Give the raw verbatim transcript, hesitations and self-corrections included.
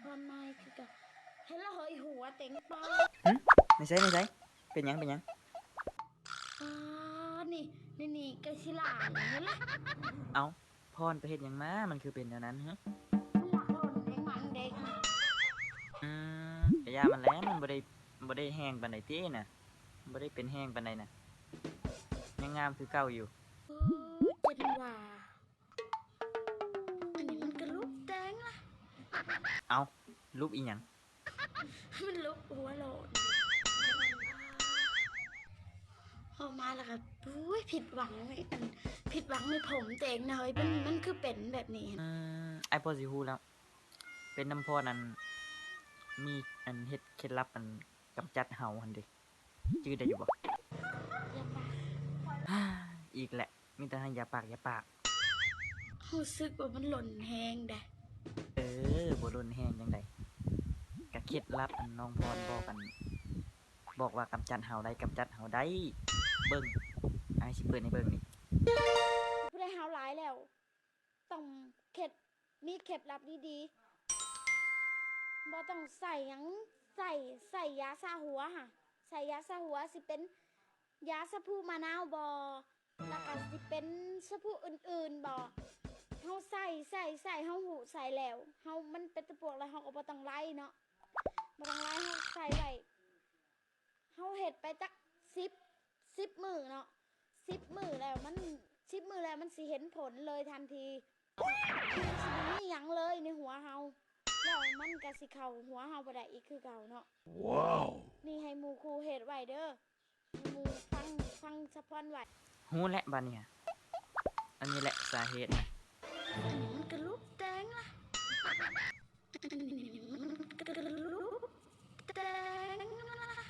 ทำไมคือกันเห็นแล้วเฮ้ยหัวเต็งปอ ในไสในไสเป็นหยังเป็นหยัง อ่านี่นี่นี่ไก่สิหลาเลยเห็นแล้ว เอ้า พรไปเฮ็ดหยังมา มันคือเป็นแนวนั้นฮะ มันหลักหล่นเองมันเด็ก อืมกะย่ามันแหละมันบ่ได้บ่ได้แฮงปานใดตินะบ่ได้เป็นแฮงปานใดนะยังงามคือเก่าอยู่ เออเจนว่าอันนี้มันกระลุกแดงละ เอ้า รูปอีหยัง มันลุกหัวโลนออกมาแล้วก็อุ้ยผิดหวังในอันผิดหวังในผมตัวเองนะเฮ้ยมันมันคือเป็นแบบนี้ อืมไอ้ายพอสิฮู้แล้ว เป็นนำพรอันมีอันเฮ็ดเคล็ดลับอันกำจัดเห่าหั่นเด้จื่อได้อยู่บ่ อย่าปาก อีกแหละ มีแต่ให้อย่าปากอย่าปาก รู้สึกว่ามันหล่นแฮงเด้ เออบ่โดนแฮงจังใดกะเคล็ดลับอันน้องพรบอกอัน บอกว่ากำจัดเห่าได้กำจัดเห่าได้ เบิ่งอ้ายสิเปิดให้เบิ่งนี่ ผู้ใดเฮาหลายแล้ว ต้องเคล็ดมีเคล็ดลับดีๆบ่ต้องใส่หยังใส่ใส่ยาสระหัวค่ะใส่ยาสระหัวสิเป็นยาสระพูมะนาวบ่แล้วก็สิเป็นสระพูอื่นๆบ่เฮาใส่ใส่ใส่เฮาหูใส่แล้วเฮามันเป็นตะปวกแล้วเฮาก็บ่ต้องไล่เนาะบ่ต้องไล่เฮาใส่ไว้เฮาเฮ็ดไปจักสิบสิบมื้อเนาะสิบมื้อแล้วมันสิบมื้อแล้วมันสิเห็นผลเลยทันที มันสิบ่มีหยังเลยในหัวเฮาแล้วมันก็สิเข้าหัวเฮาบ่ได้อีกคือเก่าเนาะ Wow! นี่ให้หมู่คู่เฮ็ดไว้เด้อให้หมู่ฟังฟังสะพอนไว้ ฮู้แล้วบัดนี้ อันนี้แหละสาเหตุนะ อันนี้มันกระลุกแดงละอันนี้มันกระลุกแดงละ แดงละ